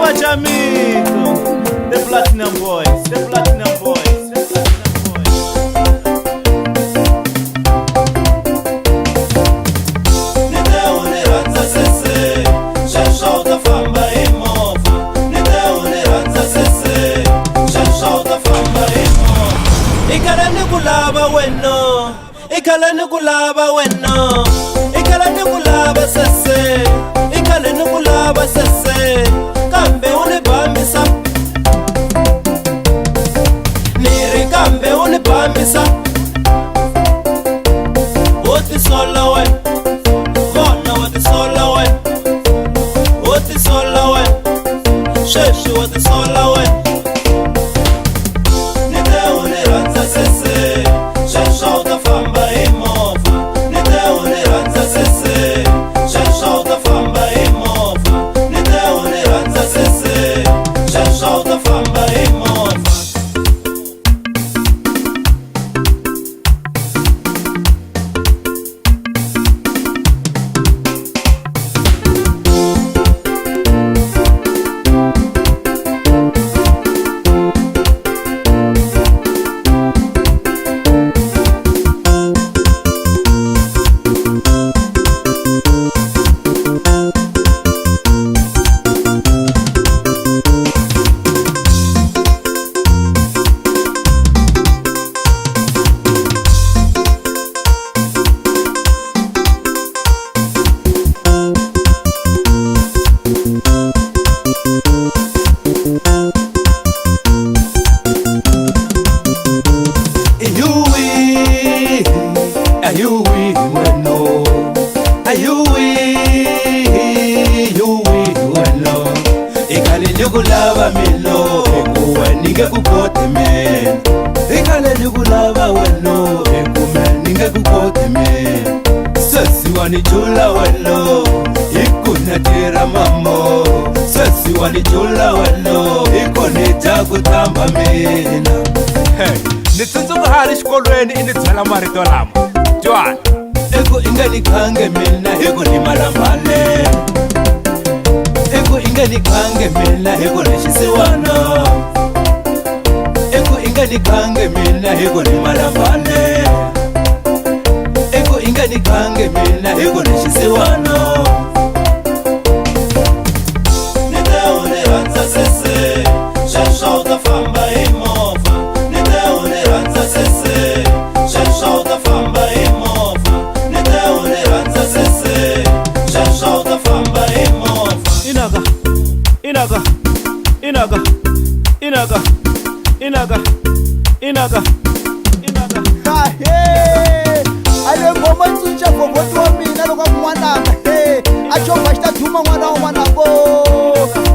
Pachamito, the Platinum Boys, the Platinum Boys, the Platinum Boys. Ni te u ni rhandza sese, sweswo u ta famba hi movha. Ni te u ni rhandza sese, sweswo u ta famba hi movha. I khale ni ku lava wena, i khale ni ku lava wena, i khale ni ku lava sese, i khale ni ku lava sese, kambe u ni bambisa. Ni ri kambe u ni bambisa. U tisola wena, vona wa tisola wena, u tisola wena, sweswi wa tisola wena. Ni te u ni rhandza sese, sweswo u ta famba hi movha. Ni te u ni rhandza sese, sweswo u ta famba hi movha. Ni te u ni rhandza sese, sweswo u ta famba hi movha. Ayuwi, ayuwi weno, ayuwi, yuwi weno. Ikhale likulava milo, ikuwe ninge kukote mina. Ikhale likulava weno, ikume ninge kukote mina. Sesi wanijula weno, ikunatira mamo. Sesi wanijula weno, ikonija kutamba mina. Hey, ni tsundzuka ha ri xikolweni i ni byela marito lama twana. Eku i nga ni khange mina hi ku ni malambale. Eku i nga ni khange mina hi ku ni xisiwana. Eku i nga ni khange mina hi ku ni malambale. Eku i nga ni khange mina hi ku ni xisiwana. Ni te u ni rhandza sese, sweswo u ta famba hi movha. Ni te u ni rhandza sese, sweswo u ta famba hi movha. Ni te u ni rhandza sese, sweswo u ta famba hi movha. Inaka, inaka, inaka, inaka, inaka, inaka, inaka. Hahe! A le nghoma yi tsundzuxa vhovhoti wa mina loko a ku n'wananga he a chovha xi ta duma n'wana wa n'wanango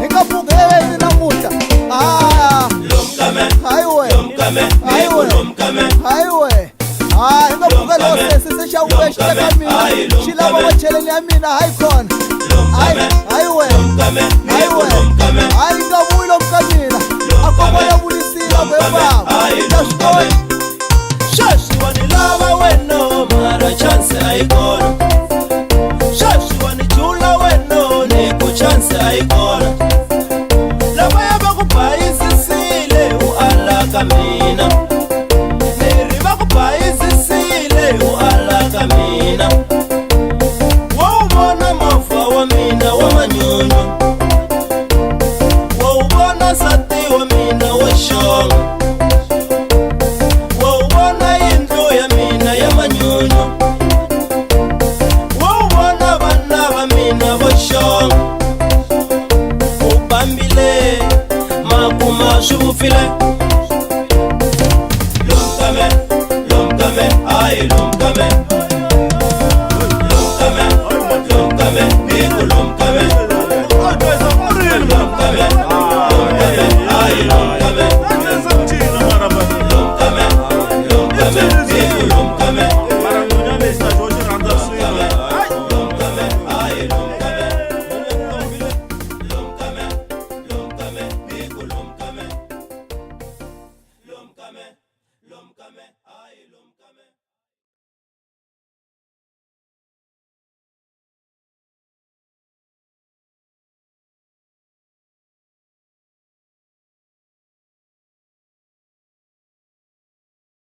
hi nga pfuki yini namuntlha a Lumkame, hayi we lumkame, hayi ni ku we lumkame. hayi we ha hi nga pfuka loko sesi se xa vuya xi teka mina xi lava macheleni ya mina hayi khona hayi Lumkame, hayi we lumkame, ni hayi ku we lumkame. hayi nga vuyi lomu ka mina a kokwana vulisiwa Lumkame, hinkwavo hayi ta swi lumkame. kota. Sweswi wa ni lava wena, mara chance a yi kona. Sweswi wa ni jula wena, ni ku chance a yi kona. Lavaya va ku bayizisile u ala ka mina. Ni ri va ku bayizisile u ala ka mina. Wo wu vona movha wa mina wa manyunyu, wo wu vona nsati wa mina wo xonga, wo wu vona yindlu ya mina ya manyunyu, wo wu vona vana va mina vo xonga. U bambile makuma swi vupfile.